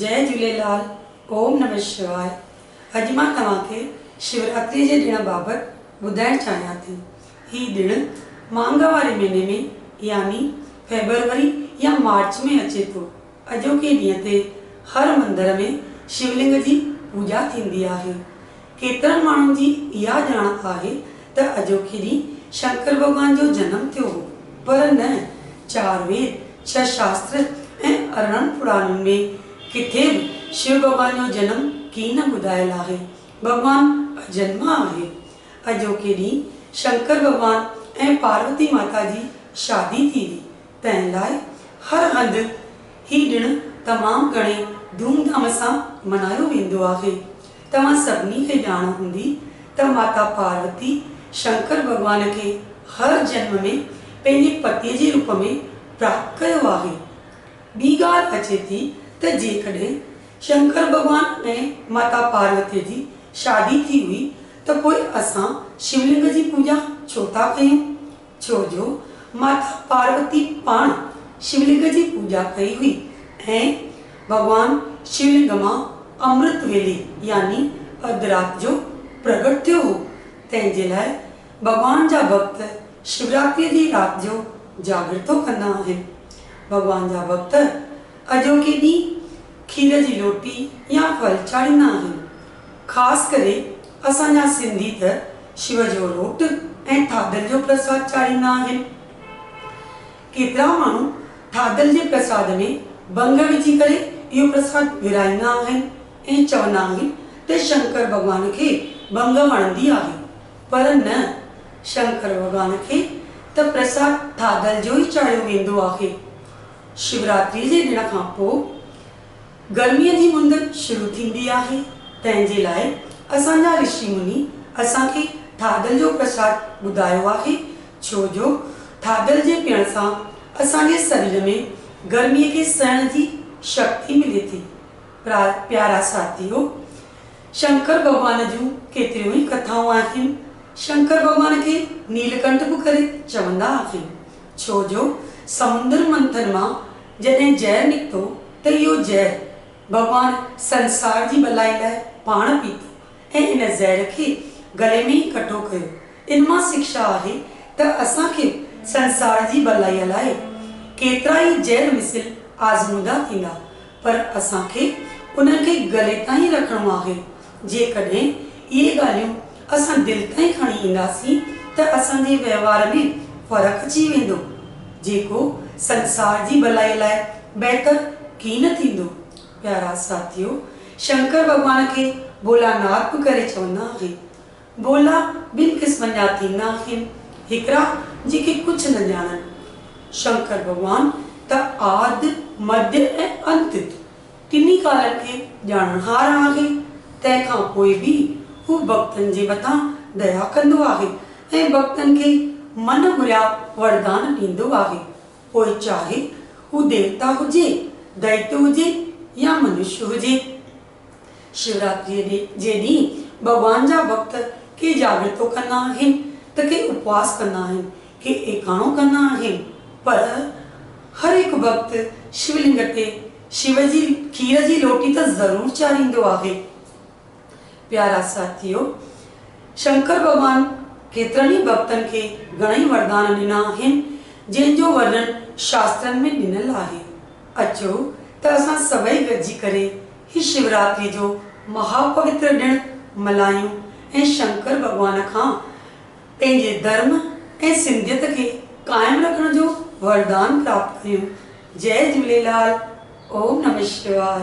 جئي جهوليلال اوم نمه شواء اڄ مان توهان کي شوراتري جي ڏڻ بابت ٻڌائڻ چاهيان ٿي. هي ڏڻ مانگهه واري مهيني ۾ يعني فيبروري يا مارچ ۾ اچي ٿو. اڄوڪي ڏينهن تي هر مندر ۾ شولنگ جي پوڄا ٿيندي آهي. ڪيترن ماڻهن جي اها ڄاڻ آهي ته اڄوڪي ڏينهن شنڪر ڀڳوان جو جنم ٿيو هو، پر نه، چار ويد، ڇهه شاستر ۽ 18 پراڻن ۾ ڪٿي به شو ڀڳوان جو جنم ڪين ٻڌايل آهي. ڀڳوان اجنما آهي. اڄوڪي ڏينهن شنڪر ڀڳوان ۽ پاروتي ماتا جي شادي ٿي هئي. تنهن لاء هر هنڌ هي ڏڻ تمام گهڻي ڌوم ڌام سان ملهايو ويندو آهي. توهان سڀني کي ڄاڻ هوندي ته ماتا پاروتي شنڪر ڀڳوان کي هر جنم ۾ پنهنجي پتيء جي روپ ۾ پراپت ڪيو آهي. ٻي ڳالهه اچي ٿي ته جيڪڏهن شنڪر ڀڳوان ۽ ماتا پاروتيء جي شادي ٿي هئي ته پوء اسان شولنگ جي پوڄا ڇو ٿا ڪيون؟ ڇو جو ماتا پاروتي پاڻ شولنگ جي پوڄا ڪئي هئي ۽ ڀڳوان شولنگ مان امرت ويلي يعني اڌ رات جو پرگٽ ٿيو هو، تنهن جي لاء ڀڳوان جا ڀڳت شوراتريء جي رات جو جاڳرتو ڪندا آهن. ڀڳوان جا ڀڳت اڄوڪي ڏينهن کير جي لوٽي يا ڦل چاڙهيندا آهن. خاص ڪري اسان جا سنڌي ته شو جو روٽ ۽ ٿاڌل جو پرساد چاڙهيندا آهن. ڪيترا ماڻهو ٿاڌل جي پرساد ۾ ڀنگ وجهي ڪري اهو پرساد ورهائيندا آهن ۽ چوندا آهن ته شنڪر ڀڳوان کي ڀنگ وڻندي آهي. پر نه، شنڪر ڀڳوان کي ته پرساد ٿاڌل جو ئي چاڙهيو ويندو آهي. شوراتري جي ڏڻ کان پوء گرميء جي مند شروع ٿيندي آهي، تنهن جي لاء اسان جا رشي مني اسان کي ٿاڌل جو پرساد ٻڌايو آهي، ڇو جو ٿاڌل جي پيئڻ سان اسان جي سرير ۾ گرميء کي سهڻ جي شڪتي ملي ٿي. پيارا ساٿيو! شنڪر ڀڳوان جون ڪيتريون ئي ڪٿائون آهن. شنڪر ڀڳوان کي نيلڪنٺ به ڪري چوندا آهن، ڇو جو سمندر منٿن مان جڏهن زهر نڪتو ته اهو زهر ڀڳوان سنسار جي ڀلائي لاء پاڻ پيتو ۽ ان زهر کي گلي ۾ ئي ڪٺو ڪيو. ان مان شکشا آهي ته اسان کي به سنسار جي ڀلائيء لاء ڪيترا ئي زهر مثل آزمودا ٿيندا، پر اسان کي انهن کي گلي تائين رکڻو آهي. جيڪڏهن اهي ڳالهيون اسان دل تائين کڻي اينداسين ته اسان جي وهنوار ۾ فرق اچي ويندو، جيڪو سنسار جي ڀلائي لاء بهتر ڪين ٿيندو. پيارا ساٿيو! شنڪر ڀڳوان کي ڀولاناٿ به ڪري چوندا آهن. ڀولا ٻن قسمن جا ٿيندا آهن، هڪڙا جيڪي ڪجهه نه ڄاڻن. شنڪر ڀڳوان ته آد، مڌ ۽ انت ٽنهي ڪالن کي ڄاڻڻهار آهي، تنهن کان پوء به هو ڀڳتن جي مٿان ديا ڪندو آهي ۽ ڀڳتن کي من گهريا وردان ڏيندو آهي، پوء چاهي هو ديوتا هجي، دئت هجي يا منش هجي. شوراتريء جي ڏينهن ڀڳوان جا ڀڳت ڪي جاڳرتو ڪندا آهن ته ڪي اپواس ڪندا آهن، ڪي ايڪاڻو ڪندا آهن، پر هر هڪ ڀڳت شولنگ تي شو جي کير جي لوٽي ته ضرور چاڙهيندو آهي. پيارا ساٿيو! شنڪر ڀڳوان ڪيترن ئي ڀڳتن کي گهڻئي وردان ڏنا آهن، جنهن جو ورنن شاسترن ۾ ڏنل آهي. اچو ته اسان سڀئي گڏجي ڪري هي شوراتري جو مهاپوتر ڏڻ ملهايون ۽ شنڪر ڀڳوان کان پنهنجي ڌرم ۽ سنڌيت کي قائم رکڻ جو وردان پراپت ڪريون. جئي جهوليلال. اوم نمه شواء.